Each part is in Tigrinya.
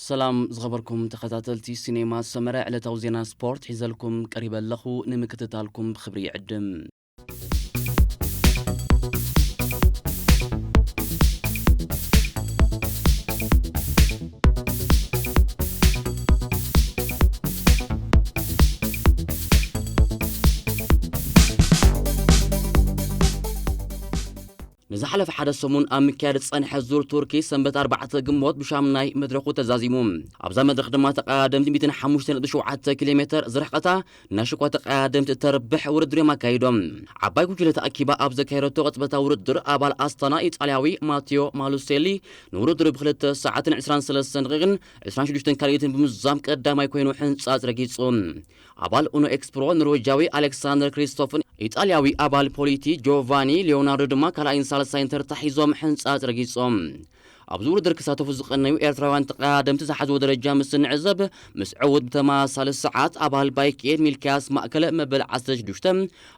ሰላም ዝኸበርኩም ተኸታተልቲ ሲኔማ ሰመረ፣ ዕለታዊ ዜና ስፖርት ሒዘልኩም ቀሪበ ኣለኹ። ንምክትታልኩም ብኽብሪ ይዕድም። ንዝሓለፈ ሓደ ሰሙን ኣብ ምክያድ ዝጸንሐ ዙር ቱርኪ ሰንበት ኣርባዕተ ግንቦት ብሻምናይ መድረኹ ተዛዚሙ። ኣብዛ መድረኽ ድማ ተቐዳደምቲ ሚእትን ሓሙሽተ ነጥቢ ሸውዓተ ኪሎ ሜተር ዝርሕቐታ ናሽኳ ተቐዳደምቲ እተርብሕ ውድድር እዮም ኣካይዶም። ዓባይ ጉጅለ ተኣኪባ ኣብ ዘካየደቶ ቅጽበታዊ ውድድር ኣባል ኣስታና ኢጣልያዊ ማቴዮ ማሉሴሊ ንውድድሩ ብክልተ ሰዓትን ዕስራን ሰለስተን ደቂቕን ዕስራን ሽዱሽተን ካልኢትን ብምዝዛም ቀዳማይ ኮይኑ ሕንጻጽ ረጊጹ። ኣባል ኡኖ ኤክስፕሮ ኖርዌጃዊ ኣሌክሳንደር ክሪስቶፍን ኢጣልያዊ ኣባል ፖሊቲ ጆቫኒ ሊዮናርዶ ድማ ካልኣይን ሳልሳይን ተርታ ሒዞም ሕንጻጽ ረጊጾም። ኣብዚ ውድድር ክሳተፉ ዝቐነዩ ኤርትራውያን ተቐዳደምቲ ዝሓዝዎ ደረጃ ምስ እንዕዘብ፣ ምስ ዕዉት ብተመሳሳሊ ሰዓት ኣባል ባይክኤድ ሚልክያስ ማእከለ መበል ዓሰርተ ሽዱሽተ፣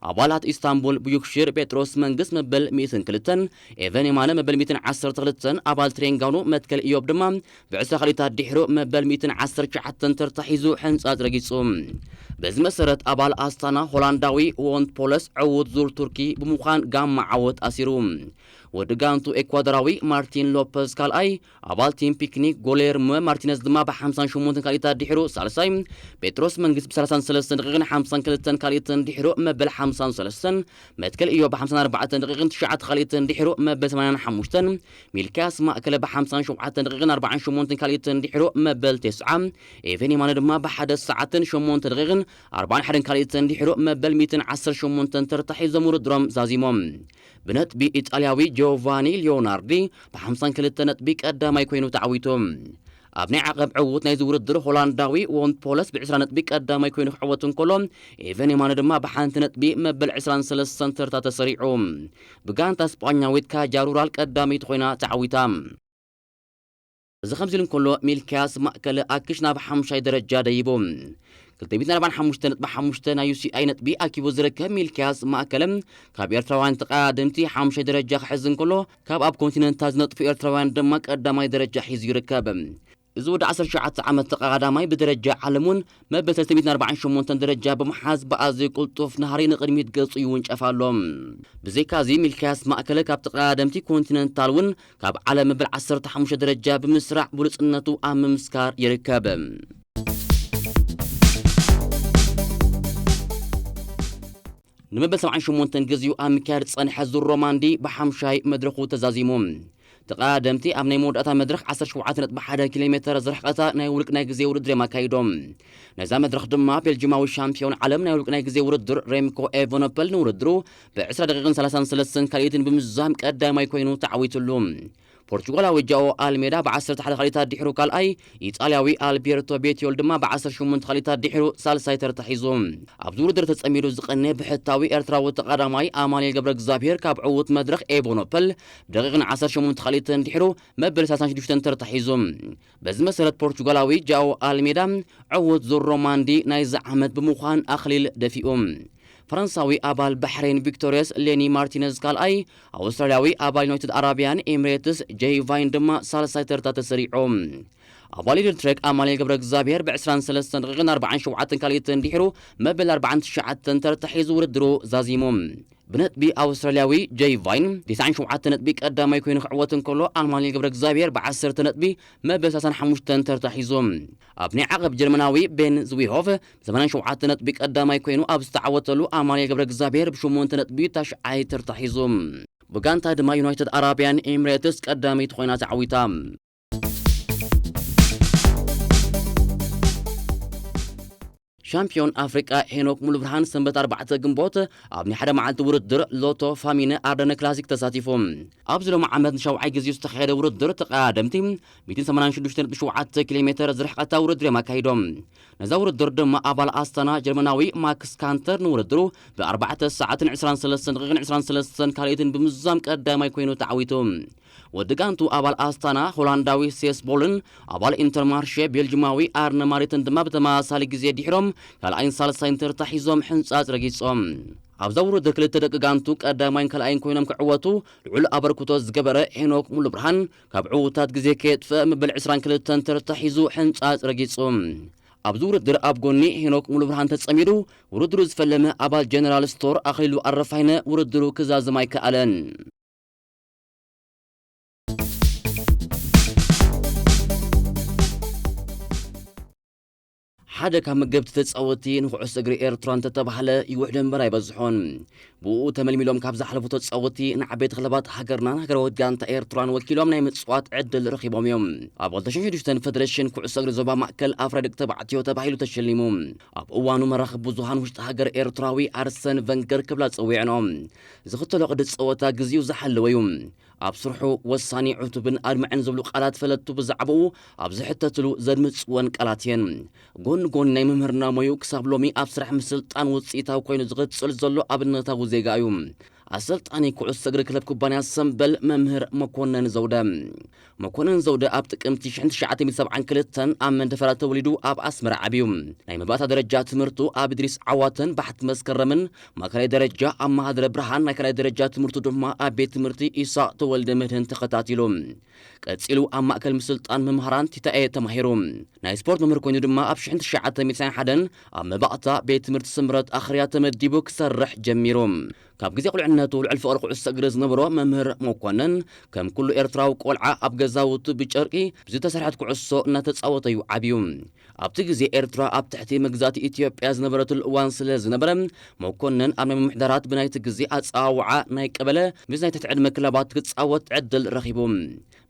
ኣባላት ኢስታንቡል ቡዩክሽር ጴጥሮስ መንግስት መበል ሚእትን ክልተን፣ ኤቨን የማነ መበል ሚእትን ዓሰርተ ክልተን፣ ኣባል ትሬንጋኑ መትከል ኢዮብ ድማ ብዕስራ ካልኢታት ድሕሩ መበል ሚእትን ዓሰርተ ትሽዓተን ተርታ ሒዙ ሕንጻጽ ረጊጹ። በዚ መሰረት ኣባል ኣስታና ሆላንዳዊ ዎንት ፖለስ ዕዉት ዙር ቱርኪ ብምዃን ጋማ ዓወት ኣሲሩ። ወዲ ጋንቱ ኤኳዶራዊ ማርቲን ሎፐዝ ካልኣይ፣ ኣባል ቲም ፒክኒክ ጎሌርሞ ማርቲነዝ ድማ ብ ሓምሳን ሸሞንተን ካልኢታት ድሕሩ ሳልሳይ፣ ጴጥሮስ መንግስት ብ ሰላሳን ሰለስተን ደቂቕን ሓምሳን ክልተን ካልኢትን ድሕሩ መበል ሓምሳን ሰለስተን፣ መትከል ኢዮብ ብ ሓምሳን ኣርባዕተን ደቂቕን ትሽዓተ ካልኢትን ድሕሩ መበል ሰማንያን ሓሙሽተን፣ ሚልክያስ ማእከለ ብ ሓምሳን ሸውዓተን ደቂቕን ኣርባዓን ሸሞንተን ካልኢትን ድሕሩ መበል ተስዓ፣ ኤቨን የማነ ድማ ብሓደ ሰዓትን ሸሞንተ ደቂቕን ኣርባዓን ሓደን ካልኢትን ድሕሩ መበል ሚእትን ዓሰርተ ሸሞንተን ተርታ ሒዞም ውድድሮም ዛዚሞም። ብነጥቢ ኢጣልያዊ ጆቫኒ ሊዮናርዲ ብ ሓምሳን ክልተ ነጥቢ ቀዳማይ ኮይኑ ተዓዊቱ። ኣብ ናይ ዓቐብ ዕዉት ናይዚ ውድድር ሆላንዳዊ ዎንት ፖለስ ብ ዕስራ ነጥቢ ቀዳማይ ኮይኑ ክዕወት እንከሎ፣ ኤቨን የማነ ድማ ብሓንቲ ነጥቢ መበል ዕስራን ሰለስተን ተርታ ተሰሪዑ። ብጋንታ ስጳኛዊት ካጃ ሩራል ቀዳመይቲ ኮይና ተዓዊታ። እዚ ከምዚ ኢሉ እንከሎ፣ ሚልክያስ ማእከለ ኣክሽ ናብ ሓሙሻይ ደረጃ ደይቡ። ክልተ ሚእትን ኣርባዓን ሓሙሽተ ነጥቢ ሓሙሽተ ናይ ዩ ሲ ኣይ ነጥቢ ኣኪቡ ዝርከብ ሚልክያስ ማእከለ፣ ካብ ኤርትራውያን ተቐዳደምቲ ሓሙሻይ ደረጃ ክሕዝ እንከሎ፣ ካብ ኣብ ኮንቲነንታት ዝነጥፉ ኤርትራውያን ድማ ቀዳማይ ደረጃ ሒዙ ይርከብ። እዚ ወዲ ዓሰርተ ትሽዓተ ዓመት ተቐዳዳማይ ብደረጃ ዓለም እውን መበል ሰለስተ ሚእትን ኣርባዓን ሸሞንተን ደረጃ ብምሓዝ ብኣዝዩ ቅልጡፍ ናህሪ ንቕድሚት ገጹ ይውንጨፍ ኣሎ። ብዘይካዚ ሚልክያስ ማእከለ ካብ ተቐዳደምቲ ኮንቲነንታል እውን ካብ ዓለም መበል ዓሰርተ ሓሙሽተ ደረጃ ብምስራዕ ብሉጽነቱ ኣብ ምምስካር ይርከብ። ንመበል ሰብዓን ሸሞንተን ግዜኡ ኣብ ምክያድ ዝጸንሐ ዙር ሮማንዲ ብሓምሻይ መድረኹ ተዛዚሙ። ተቐዳደምቲ ኣብ ናይ መወዳእታ መድረኽ ዓሰርተ ሸውዓተ ነጥቢ ሓደ ኪሎ ሜተር ዝርሕቐታ ናይ ውልቅ ናይ ግዜ ውድድር እዮም ኣካይዶም። ነዛ መድረኽ ድማ ቤልጂማዊ ሻምፒዮን ዓለም ናይ ውልቅ ናይ ግዜ ውድድር ሬምኮ ኤቨኖፐል ንውድድሩ ብ ዕስራ ደቂቕን ሰላሳን ሰለስተን ካልኢትን ብምዝዛም ቀዳማይ ኮይኑ ተዓዊትሉ። ፖርቹጋላዊ ጃኦ ኣልሜዳ ብ ዓሰርተ ሓደ ካልኢታት ድሕሩ ካልኣይ፣ ኢጣልያዊ ኣልቤርቶ ቤቲዮል ድማ ብ ዓሰርተ ሸሞንተ ካልኢታት ድሕሩ ሳልሳይ ተርታ ሒዙ። ኣብዚ ውድድር ተጸሚዱ ዝቐነ ብሕታዊ ኤርትራዊ ተቐዳማይ ኣማኑኤል ገብረ እግዚኣብሔር ካብ ዕዉት መድረኽ ኤቦኖፐል ብደቂቕን ዓሰርተ ሸሞንተ ካልኢትን ድሕሩ መበል ሰላሳን ሽዱሽተን ተርታ ሒዙ። በዚ መሰረት ፖርቹጋላዊ ጃኦ ኣልሜዳ ዕዉት ዙር ሮማንዲ ናይዚ ዓመት ብምዃን ኣኽሊል ደፊኡ። ፈረንሳዊ ኣባል ባሕሬን ቪክቶርየስ ሌኒ ማርቲነዝ ካልኣይ፣ ኣውስትራልያዊ ኣባል ዩናይትድ ኣረብያን ኤሚሬትስ ጄይ ቫይን ድማ ሳልሳይ ተርታ ተሰሪዖም። ኣባል ኢድል ትሬክ ኣማኑኤል ገብረ እግዚኣብሔር ብ ዕስራን ሰለስተን ደቂቕን ኣርባዓን ሸውዓተን ካልኢትን ድሕሩ መበል ኣርባዓን ትሽዓተን ተርታ ሒዙ ውድድሩ ዛዚሙ። ብነጥቢ ኣውስትራልያዊ ጄይ ቫይን ተስዓን ሸውዓተ ነጥቢ ቀዳማይ ኮይኑ ክዕወት እንከሎ፣ ኣማኑኤል ገብረ እግዚኣብሔር ብ ዓሰርተ ነጥቢ መበል ሰላሳን ሓሙሽተን ተርታ ሒዙ። ኣብ ናይ ዓቐብ ጀርመናዊ ቤን ዝዊሆፍ ብ ሰማንያን ሸውዓተ ነጥቢ ቀዳማይ ኮይኑ ኣብ ዝተዓወተሉ፣ ኣማኑኤል ገብረ እግዚኣብሔር ብ ሸሞንተ ነጥቢ ታሽዓይ ተርታ ሒዙ። ብጋንታ ድማ ዩናይትድ ኣረብያን ኤሚሬትስ ቀዳመይቲ ኮይና ተዓዊታ። ሻምፒዮን ኣፍሪቃ ሄኖክ ሙሉብርሃን ሰንበት ኣርባዕተ ግንቦት ኣብ ናይ ሓደ መዓልቲ ውድድር ሎቶ ፋሚነ ኣርደነ ክላሲክ ተሳቲፉ። ኣብዚ ሎሚ ዓመት ንሻውዓይ ግዜ ዝተኻየደ ውድድር ተቐዳደምቲ ሚእትን ሰማንያን ሽዱሽተ ነጥቢ ሸውዓተ ኪሎ ሜተር ዝርሕቐታ ውድድር እዮም ኣካይዶም። ነዛ ውድድር ድማ ኣባል ኣስታና ጀርመናዊ ማክስ ካንተር ንውድድሩ ብ ኣርባዕተ ሰዓትን ዕስራን ሰለስተን ደቂቕን ዕስራን ሰለስተን ካልኢትን ብምዝዛም ቀዳማይ ኮይኑ ተዓዊቱ። ወዲ ጋንቱ ኣባል ኣስታና ሆላንዳዊ ሴስ ቦልን ኣባል ኢንተርማርሼ ቤልጅማዊ ኣርነ ማሪትን ድማ ብተመሳሳሊ ግዜ ድሕሮም ካልኣይን ሳልሳይን ተርታ ሒዞም ሕንጻጽ ረጊጾም። ኣብዛ ውድድር ክልተ ደቂ ጋንቱ ቀዳማይን ካልኣይን ኮይኖም ክዕወቱ ልዑል ኣበርክቶ ዝገበረ ሄኖክ ሙሉብርሃን፣ ካብ ዕዉታት ግዜ ከየጥፍእ መበል ዕስራን ክልተን ተርታ ሒዙ ሕንጻጽ ረጊጹ። ኣብዚ ውድድር ኣብ ጎኒ ሄኖክ ሙሉብርሃን ተጸሚዱ ውድድሩ ዝፈለመ ኣባል ጀነራል ስቶር ኣኽሊሉ ኣረፋይነ ውድድሩ ክዛዝም ኣይከኣለን። ሓደ ካብ መገብቲ ተጻወቲ ንኩዕሶ እግሪ ኤርትራ እንተተባህለ ይውሕድ እምበር ኣይበዝሖን። ብኡ ተመልሚሎም ካብ ዝሓለፉ ተጻወቲ ንዓበይቲ ክለባት ሃገርናን ሃገራዊት ጋንታ ኤርትራን ወኪሎም ናይ ምጽዋት ዕድል ረኺቦም እዮም። ኣብ ክልተ ሽሕን ሽዱሽተን ፈደረሽን ኩዕሶ እግሪ ዞባ ማእከል ኣፍራይ ደቂ ተባዕትዮ ተባሂሉ ተሸሊሙ። ኣብ እዋኑ መራኽብ ብዙሃን ውሽጢ ሃገር ኤርትራዊ ኣርሰን ቨንገር ክብላ ጸዊዐንኦ። ዝኽተሎ ቅዲ ጸወታ ግዜኡ ዝሓለወ እዩ። ኣብ ስርሑ ወሳኒ፣ ዕቱብን ኣድማዕን ዝብሉ ቃላት ፈለጥቱ ብዛዕባኡ ኣብ ዝሕተትሉ ዘድምጽወን ቃላት እየን። ጎኒ ጎኒ ናይ መምህርና ሞዩ ክሳብ ሎሚ ኣብ ስራሕ ምስልጣን ውጽኢታዊ ኮይኑ ዝቕጽል ዘሎ ኣብነታዊ ዜጋ እዩ። ኣሰልጣኒ ኩዕሶ እግሪ ክለብ ኩባንያ ሰምበል መምህር መኮነን ዘውደ። መኮነን ዘውደ ኣብ ጥቅምቲ ሽሕን ትሽዓተ ሚእትን ሰብዓን ክልተን ኣብ መንደፈራ ተወሊዱ ኣብ ኣስመራ ዓብዩ። ናይ መባእታ ደረጃ ትምህርቱ ኣብ ኢድሪስ ዓዋተን ባሕቲ መስከረምን ማእከላይ ደረጃ ኣብ ማህደረ ብርሃን፣ ናይ ካልኣይ ደረጃ ትምህርቱ ድማ ኣብ ቤት ትምህርቲ ኢሳቕ ተወልደ መድህን ተኸታቲሉ። ቀጺሉ ኣብ ማእከል ምስልጣን መምሃራን ቲታኤ ተማሂሩ። ናይ ስፖርት መምህር ኮይኑ ድማ ኣብ ሽሕን ትሽዓተ ሚእትን ሓደን ኣብ መባእታ ቤት ትምህርቲ ስምረት ኣኽርያ ተመዲቡ ክሰርሕ ጀሚሩ። ካብ ግዜ ቁልዕነቱ ልዑል ፍቕሪ ኩዕሶ እግሪ ዝነበሮ መምህር መኮነን፣ ከም ኩሉ ኤርትራዊ ቆልዓ ኣብ ገዛውቱ ብጨርቂ ብዝተሰርሐት ኩዕሶ እናተጻወተ እዩ ዓብዩ። ኣብቲ ግዜ ኤርትራ ኣብ ትሕቲ መግዛእቲ ኢትዮጵያ ዝነበረትሉ እዋን ስለ ዝነበረ፣ መኮነን ኣብ ናይ ምምሕዳራት ብናይቲ ግዜ ኣጸዋውዓ ናይ ቀበለ ምስ ናይ ትሕቲ ዕድመ ክለባት ክጻወት ዕድል ረኺቡ።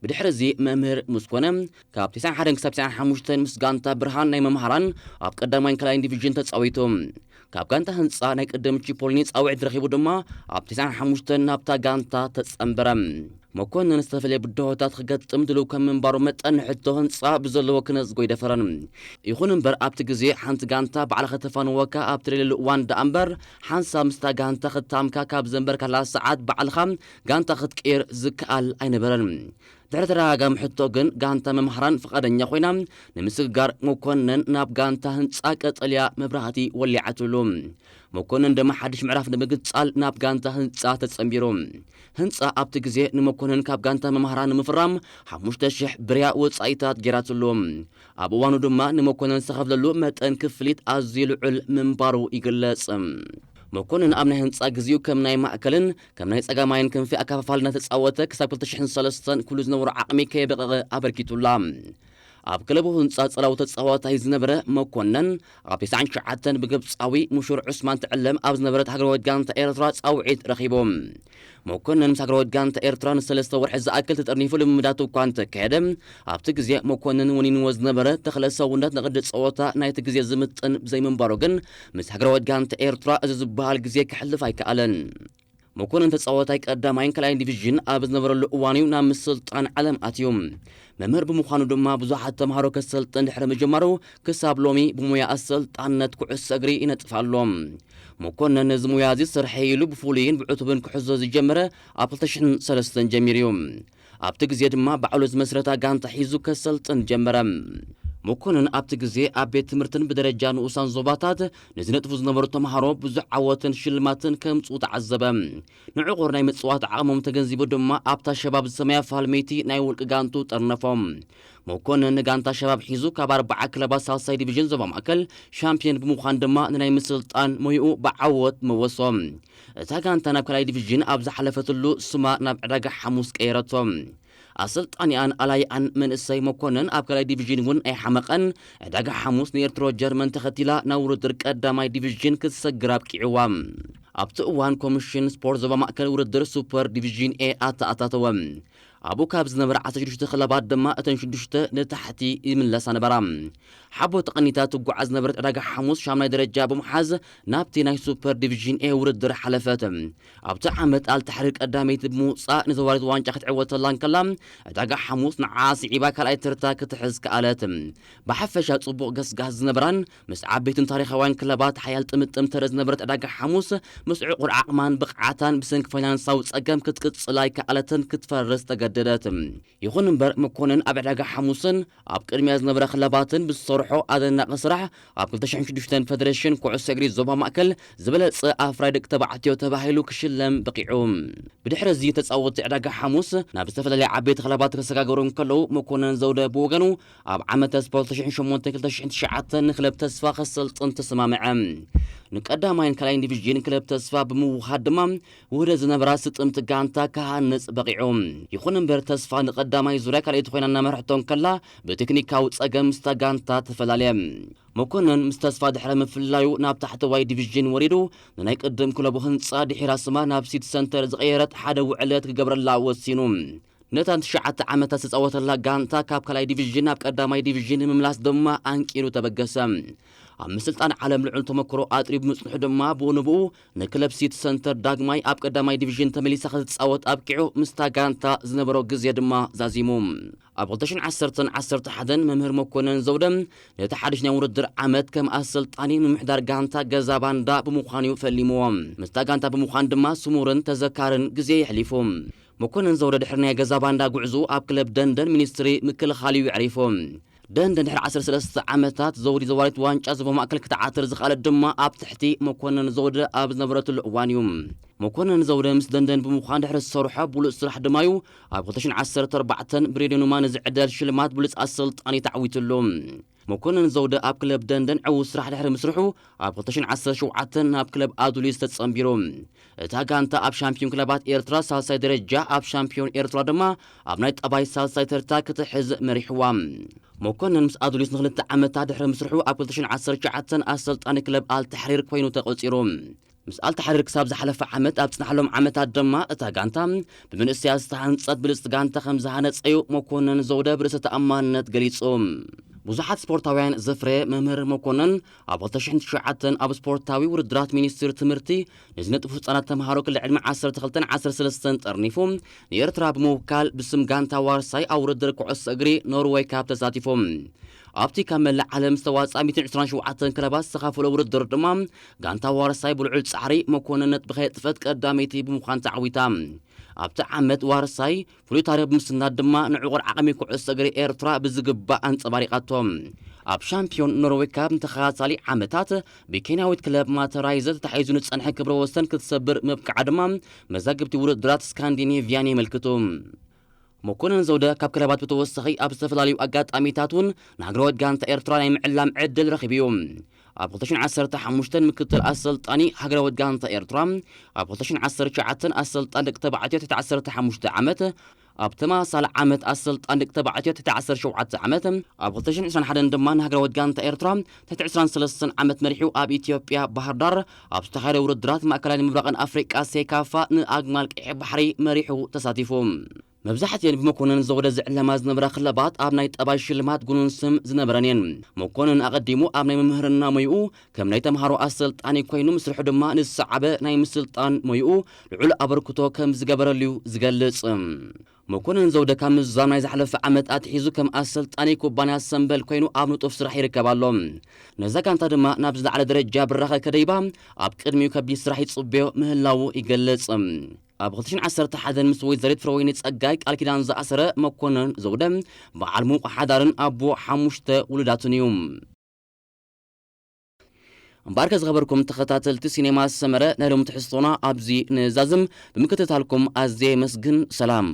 ብድሕሪ እዚ መምህር ምስ ኮነ፣ ካብ ተስዓን ሓደን ክሳብ ተስዓን ሓሙሽተን ምስ ጋንታ ብርሃን ናይ መምሃራን ኣብ ቀዳማይን ካልኣይን ዲቪዥን ተጻዊቱ። ካብ ጋንታ ህንጻ ናይ ቅድም ቺፖሊኒ ጻውዒት ረኺቡ ድማ ኣብ ተስዓን ሓሙሽተን ናብታ ጋንታ ተጸንበረ። መኮነን ዝተፈላለየ ብድሆታት ክገጥም ድልው ከም ምንባሩ መጠን፣ ንሕቶ ህንጻ ብዘለዎ ክነጽጎ ኣይደፈረን። ይኹን እምበር፣ ኣብቲ ግዜ ሓንቲ ጋንታ ባዕላ ከተፋንወካ ኣብ ትደልየሉ እዋን ደኣ እምበር፣ ሓንሳብ ምስታ ጋንታ ክታምካ ካብ ዘንበርካላ ሰዓት ባዕልኻ ጋንታ ክትቅይር ዝከኣል ኣይነበረን። ድሕሪ ተደጋጋሚ ሕቶ ግን፣ ጋንታ መምሃራን ፍቓደኛ ኮይና ንምስግጋር መኮነን ናብ ጋንታ ህንጻ ቀጠልያ መብራህቲ ወሊዓትሉ። መኮነን ድማ ሓድሽ ምዕራፍ ንምግጻል ናብ ጋንታ ህንጻ ተጸንቢሩ። ህንጻ ኣብቲ ግዜ ንመኮነን ካብ ጋንታ መምሃራን ንምፍራም ሓሙሽተ ሽሕ ብርያ ወጻኢታት ጌራትሉ። ኣብ እዋኑ ድማ ንመኮነን ዝተኸፍለሉ መጠን ክፍሊት ኣዝዩ ልዑል ምንባሩ ይግለጽ። መኮነን ኣብ ናይ ህንጻ ግዜኡ ከም ናይ ማእከልን ከም ናይ ጸጋማይን ክንፊ ኣከፋፋሊ እናተጻወተ ክሳብ ክልተ ሽሕን ሰለስተን ኩሉ ዝነበሮ ዓቕሚ ከየበቐቐ ኣበርኪቱላ። ኣብ ክለቡ ህንጻ ጸላዊ ተጻዋታይ ዝነበረ መኮነን፣ ኣብ ተስዓን ትሽዓተን ብግብጻዊ ሙሹር ዑስማን ትዕለም ኣብ ዝነበረት ሃገራዊት ጋንታ ኤርትራ ጻውዒት ረኺቡ። መኮነን ምስ ሃገራዊት ጋንታ ኤርትራ ንሰለስተ ወርሒ ዝኣክል ተጠርኒፉ ልምምዳቱ እኳ እንተካየደ፣ ኣብቲ ግዜ መኮነን ወኒንዎ ዝነበረ ተኽለ ሰውነት ንቕዲ ጸወታ ናይቲ ግዜ ዝምጥን ብዘይምንባሩ ግን፣ ምስ ሃገራዊት ጋንታ ኤርትራ እዚ ዝበሃል ግዜ ከሕልፍ ኣይከኣለን። መኮነን ተጻዋታይ ቀዳማይን ካልኣይን ዲቪዥን ኣብ ዝነበረሉ እዋን እዩ ናብ ምስልጣን ዓለም ኣትዩ። መምህር ብምዃኑ ድማ ብዙሓት ተምሃሮ ከሰልጥን ድሕሪ ምጅማሩ፣ ክሳብ ሎሚ ብሞያ ኣሰልጣንነት ኩዕሶ እግሪ ይነጥፍ ኣሎ። መኮነን ነዚ ሞያ እዚ ስርሐይ ኢሉ ብፍሉይን ብዕቱብን ክሕዞ ዝጀመረ ኣብ ክልተ ሽሕን ሰለስተን ጀሚሩ እዩ። ኣብቲ ግዜ ድማ ባዕሉ ዝመስረታ ጋንታ ሒዙ ከሰልጥን ጀመረ። መኮነን ኣብቲ ግዜ ኣብ ቤት ትምህርትን ብደረጃ ንኡሳን ዞባታት ንዝነጥፉ ዝነበሩ ተምሃሮ ብዙሕ ዓወትን ሽልማትን ከምጽኡ ተዓዘበ። ንዕቑር ናይ ምጽዋት ዓቕሞም ተገንዚቡ ድማ ኣብታ ሸባብ ዝሰመያ ፋልመይቲ ናይ ውልቂ ጋንቱ ጠርነፎም። መኮነን ንጋንታ ሸባብ ሒዙ ካብ ኣርባዓ ክለባት ሳልሳይ ዲቪዥን ዞባ ማእከል ሻምፒዮን ብምዃን ድማ ንናይ ምስልጣን ሞይኡ ብዓወት መወሶ። እታ ጋንታ ናብ ካልኣይ ዲቪዥን ኣብ ዝሓለፈትሉ ስማ ናብ ዕዳጋ ሓሙስ ቀየረቶ። ኣሰልጣኒኣን ኣላይኣን መንእሰይ መኮነን ኣብ ካልኣይ ዲቪዥን እውን ኣይሓመቐን። ዕዳጋ ሓሙስ ንኤርትሮ ጀርመን ተኸቲላ ናብ ውድድር ቀዳማይ ዲቪዥን ክትሰግር ኣብቂዕዋ። ኣብቲ እዋን ኮሚሽን ስፖርት ዞባ ማእከል ውድድር ሱፐር ዲቪዥን ኤ ኣተኣታተወ። ኣብኡ ካብ ዝነበራ ዓሰርተ ሽዱሽተ ክለባት ድማ እተን ሽዱሽተ ንታሕቲ ይምለሳ ነበራ። ሓቦ ተቐኒታ ትጓዓዝ ዝነበረት ዕዳጋ ሓሙስ ሻምናይ ደረጃ ብምሓዝ ናብቲ ናይ ሱፐር ዲቪዥን ኤ ውድድር ሓለፈት። ኣብቲ ዓመት ኣልታሕሪር ቀዳመይቲ ብምውጻእ ንዘዋሪት ዋንጫ ክትዕወተላ እንከላ፣ ዕዳጋ ሓሙስ ንዓ ስዒባ ካልኣይ ተርታ ክትሕዝ ከኣለት። ብሓፈሻ ጽቡቕ ገስጋስ ዝነበራን ምስ ዓበይትን ታሪኻውያን ክለባት ሓያል ጥምጥም ተረ ዝነበረት ዕዳጋ ሓሙስ፣ ምስ ዕቑር ዓቕማን ብቕዓታን ብሰንኪ ፋይናንሳዊ ጸገም ክትቅጽል ኣይከኣለትን ክትፈርስ ተገ ሰደደት። ይኹን እምበር መኮነን ኣብ ዕዳጋ ሓሙስን ኣብ ቅድሚያ ዝነበረ ክለባትን ብዝሰርሖ ኣደናቂ ስራሕ ኣብ ክልተ ሽሕን ሽዱሽተን ፈደረሽን ኩዕሶ እግሪ ዞባ ማእከል ዝበለጸ ኣፍራይ ደቂ ተባዕትዮ ተባሂሉ ክሽለም በቂዑ። ብድሕሪ እዚ ተጻወትቲ ዕዳጋ ሓሙስ ናብ ዝተፈላለዩ ዓበይቲ ክለባት ክሰጋገሩ እንከለዉ መኮነን ዘውደ ብወገኑ ኣብ ዓመተ ስፖርት ክልተ ሽሕን ሸሞንተ ክልተ ሽሕን ትሽዓተን ንክለብ ተስፋ ከሰልጥን ተሰማምዐ። ንቀዳማይን ካልኣይን ዲቪዥን ክለብ ተስፋ ብምውሃድ ድማ ውህደት ዝነበራ ስጥምቲ ጋንታ ክሃንጽ በቒዑ። ይኹን እምበር ተስፋ ንቀዳማይ ዙርያ ካልኣይቲ ኮይና እናመርሕቶ እንከላ ብቴክኒካዊ ጸገም ምስታ ጋንታ ተፈላለየ። መኮነን ምስ ተስፋ ድሕሪ ምፍላዩ ናብ ታሕተዋይ ዲቪዥን ወሪዱ ንናይ ቅድም ክለቡ ህንጻ ድሒራ ስማ ናብ ሲቲ ሰንተር ዝቐየረት ሓደ ውዕለት ክገብረላ ወሲኑ። ነታ ንትሽዓተ ዓመታት ዝተጻወተላ ጋንታ ካብ ካልኣይ ዲቪዥን ናብ ቀዳማይ ዲቪዥን ንምምላስ ድማ ኣንቂሩ ተበገሰ። ኣብ ምስልጣን ዓለም ልዑል ተመክሮ ኣጥሪቡ ምጽንሑ ድማ ብኡ ንብኡ ንክለብ ሲቲ ሰንተር ዳግማይ ኣብ ቀዳማይ ዲቪዥን ተመሊሳ ክትጻወት ኣብቂዑ ምስታ ጋንታ ዝነበሮ ግዜ ድማ ዛዚሙ። ኣብ ክልተ ሽሕን ዓሰርተን ዓሰርተ ሓደን መምህር መኮነን ዘውደ ነቲ ሓድሽ ናይ ውድድር ዓመት ከም ኣሰልጣኒ ምምሕዳር ጋንታ ገዛ ባንዳ ብምዃኑ እዩ ፈሊምዎ። ምስታ ጋንታ ብምዃን ድማ ስሙርን ተዘካርን ግዜ የሕሊፉ። መኮነን ዘውደ ድሕሪ ናይ ገዛ ባንዳ ጉዕዞ ኣብ ክለብ ደንደን ሚኒስትሪ ምክልኻል እዩ ኣዕሪፉ። ደንደን ድሕሪ ዓሰርተ ሰለስተ ዓመታት ዘውዲ ዘዋሪት ዋንጫ ዞባ ማእከል ክትዓትር ዝኸኣለት ድማ ኣብ ትሕቲ መኮነን ዘውደ ኣብ ዝነበረትሉ እዋን እዩ። መኮነን ዘውደ ምስ ደንደን ብምዃን ድሕሪ ዝሰርሖ ብሉጽ ስራሕ ድማ እዩ ኣብ ክልተ ሽሕን ዓሰርተ ኣርባዕተን ብሬድዮ ኑማ ንዝዕደል ሽልማት ብሉጽ ኣሰልጣኒ ተዓዊትሉ። መኮነን ዘውደ ኣብ ክለብ ደንደን ዕዉት ስራሕ ድሕሪ ምስርሑ ኣብ ክልተ ሽሕን ዓሰርተ ሸውዓተን ናብ ክለብ ኣዱሊስ ተጸንቢሩ። እታ ጋንታ ኣብ ሻምፒዮን ክለባት ኤርትራ ሳልሳይ ደረጃ ኣብ ሻምፒዮን ኤርትራ ድማ ኣብ ናይ ጠባይ ሳልሳይ ተርታ ክትሕዝ መሪሕዋ። መኮነን ምስ ኣዱሊስ ንክልተ ዓመታት ድሕሪ ምስርሑ ኣብ ክልተ ሽሕን ዓሰርተ ትሽዓተን ኣሰልጣኒ ክለብ ኣልታሕሪር ኮይኑ ተቖጺሩ። ምስ ኣልታሕሪር ክሳብ ዝሓለፈ ዓመት ኣብ ጽናሕሎም ዓመታት ድማ እታ ጋንታ ብመንእሰያት ዝተሃንጸት ብልጽቲ ጋንታ ከም ዝሃነጸዩ መኮነን ዘውደ ብርእሰ ተኣማንነት ገሊጹ። ብዙሓት ስፖርታውያን ዘፍረየ መምህር መኮነን ኣብ ክልተ ሽሕን ትሽዓተን ኣብ ስፖርታዊ ውድድራት ሚኒስትሪ ትምህርቲ ንዝነጥፉ ህጻናት ተምሃሮ ክልተ ዕድመ ዓሰርተ ክልተን ዓሰርተ ሰለስተን ጠርኒፉ ንኤርትራ ብምውካል ብስም ጋንታ ዋርሳይ ኣብ ውድድር ኩዕሶ እግሪ ኖርወይ ካፕ ተሳቲፉ። ኣብቲ ካብ መላእ ዓለም ዝተዋጽኣ ሚእትን ዕስራን ሸውዓተን ክለባት ዝተኻፈሎ ውድድር ድማ ጋንታ ዋርሳይ ብልዑል ጻዕሪ መኮነን ነጥቢ ከየጥፈት ቀዳመይቲ ብምዃን ተዓዊታ። ኣብቲ ዓመት ዋርሳይ ፍሉይ ታሪኽ ብምስናድ ድማ ንዕቑር ዓቕሚ ኩዕሶ እግሪ ኤርትራ ብዝግባእ ኣንጸባሪቓቶ። ኣብ ሻምፒዮን ኖርዌይ ካፕ ንተኸታታሊ ዓመታት ብኬንያዊት ክለብ ማተራይዘ ተታሒዙ ንጸንሐ ክብረ ወሰን ክትሰብር ምብቃዓ ድማ መዛግብቲ ውድድራት ስካንዲኔቭያን የመልክቱ። መኮነን ዘውደ ካብ ክለባት ብተወሳኺ ኣብ ዝተፈላለዩ ኣጋጣሚታት እውን ንሃገራዊት ጋንታ ኤርትራ ናይ ምዕላም ዕድል ረኺቡ እዩ። ኣብ ክልተ ሽሕን ዓሰርተ ሓሙሽተን ምክትል ኣሰልጣኒ ሃገራዊት ጋንታ ኤርትራ፣ ኣብ ክልተ ሽሕን ዓሰርተ ትሽዓተን ኣሰልጣኒ ደቂ ተባዕትዮ ትሕቲ ዓሰርተ ሓሙሽተ ዓመት፣ ኣብ ተመሳሳሊ ዓመት ኣሰልጣኒ ደቂ ተባዕትዮ ትሕቲ ዓሰርተ ሸውዓተ ዓመት፣ ኣብ ክልተ ሽሕን ዕስራን ሓደን ድማ ንሃገራዊት ጋንታ ኤርትራ ትሕቲ ዕስራን ሰለስተን ዓመት መሪሑ ኣብ ኢትዮጵያ ባህር ዳር ኣብ ዝተኻየደ ውድድራት ማእከላይን ምብራቕን ኣፍሪቃ ሴካፋ ንኣግማል ቀይሕ ባሕሪ መሪሑ ተሳቲፉ። መብዛሕትኤን ብመኮነን ዘውደ ዝዕለማ ዝነበራ ክለባት ኣብ ናይ ጠባይ ሽልማት ጉኑን ስም ዝነበረን እየን። መኮነን ኣቐዲሙ ኣብ ናይ መምህርና ሞይኡ ከም ናይ ተምሃሮ ኣሰልጣኒ ኮይኑ ምስርሑ ድማ ንዝሰዓበ ናይ ምስልጣን ሞይኡ ልዑል ኣበርክቶ ከም ዝገበረሉ እዩ ዝገልጽ። መኮነን ዘውደ ካብ ምዝዛም ናይ ዝሓለፈ ዓመት ኣትሒዙ ከም ኣሰልጣኒ ኩባንያ ሰምበል ኮይኑ ኣብ ንጡፍ ስራሕ ይርከብ ኣሎ። ነዛ ጋንታ ድማ ናብ ዝለዓለ ደረጃ ብራኸ ከደይባ ኣብ ቅድሚኡ ከቢድ ስራሕ ይጽበዮ ምህላዉ ይገልጽ። ኣብ ክልተ ሽሕን ዓሰርተ ሓደን ምስ ወይዘሪት ፍረወይኒ ጸጋይ ቃል ኪዳን ዝኣሰረ መኮነን ዘውደ በዓል ሙቕ ሓዳርን ኣቦ ሓሙሽተ ውሉዳትን እዩ። እምበኣርከ ዝኸበርኩም ተኸታተልቲ ሲኔማ ሰመረ ናይ ሎሚ ትሕዝቶና ኣብዚ ንዛዝም። ብምክትታልኩም ኣዝየ የመስግን። ሰላም።